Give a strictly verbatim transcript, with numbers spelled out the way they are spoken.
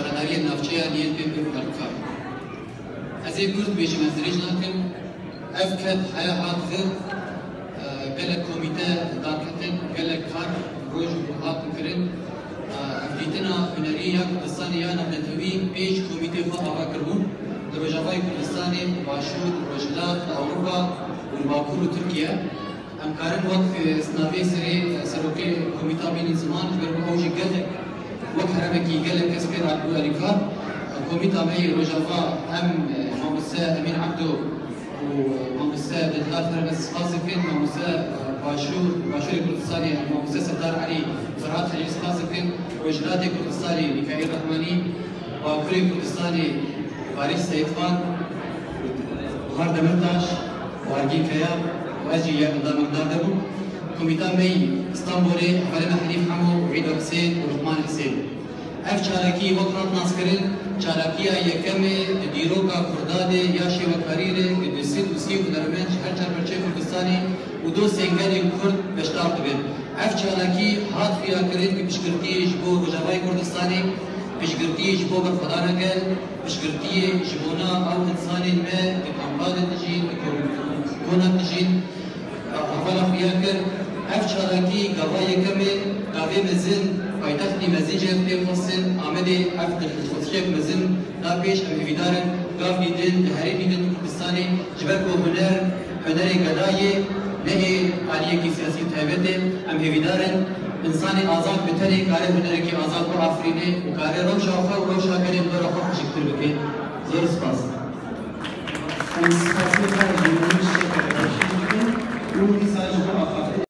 Zandariyê navçeya niyetê pê berkar. Ez ê kurt bêjim, ez dirêj nakim. Ev ket heya hat vir, e, gelek komîte darketin, gelek kar roj û hat kirin. E, ev dîtina hunerî ya Kurdistanê ya navnetewî pênc komîtê xwe ava kiribûn. Li Rojavayê Kurdistanê, Başûr, Rojhilat, li Ewropa û li Bakur û Tirkiye. Em karin wek, e, sinavê serê, e, serokê Komîta Mînî Ziman, ji ber ku ew jî gelek, wek heremekî gelek kes pê hatibû alîkar. E, Komîta me yê Rojava hem, e, mamoste Emîn Ebdo û, e, mamoste Dilxar Fermes spas dikin, mamoste, e, Başûr, Başûrê Kurdistanê, mamoste Serdar Elî, Ferhat Helîl spas dikin, Rojhilatê Kurdistanê, Mîkaîl Rehmanî, Bakurê Kurdistanê, Faris Seyitvan, Bahar Demirtaş, Wargîn Kaya û ez jî yek endamekdar de bûm. Komîta me yî Îstanbulê, hevalê me Henîf Hemo û Îdo Hisên û Luqman Hisên. Ev çalakî wek hat naskirin, çalakiya yekemê di dîroka Kurda de ya şêwekarî de, ku du sed û sî hunermend ji her çar perçeyê Kurdistanê û dostên gelên Kurd beşdar dibin. Ev çalakî hat xuyakirin ku piştgirtiyê ji bo Rojavayê Kurdistanê, piştgirtiyê ji bo berxwedana gel, piştgirtiyê ji bona ew însanên me di kampan de dijîn, di kom-, konan dijîn, hevala xuya kir. Ev çalakî gava yekemê, gavê mezin, paytextî mezin jê pê xwestin, Amedê ev dilxwazişek mezin da pêş, em hêvîdar in, gav dîtin, di herêmî din, di Kurdistanê, ji ber ku huner, hunerê gela ye, ne ê aliyekî siyasî taybet e. Em hêvîdar in, însanê azad bi tenê kare hunerekî azad biafirîne û kare rewşa xwe û rewşa gelê li dora xwe xweşiktir bike. Zor spas. Em spasiyê xwe ji Nûrî Şêx Bektaşî dikin û dîsa ji bo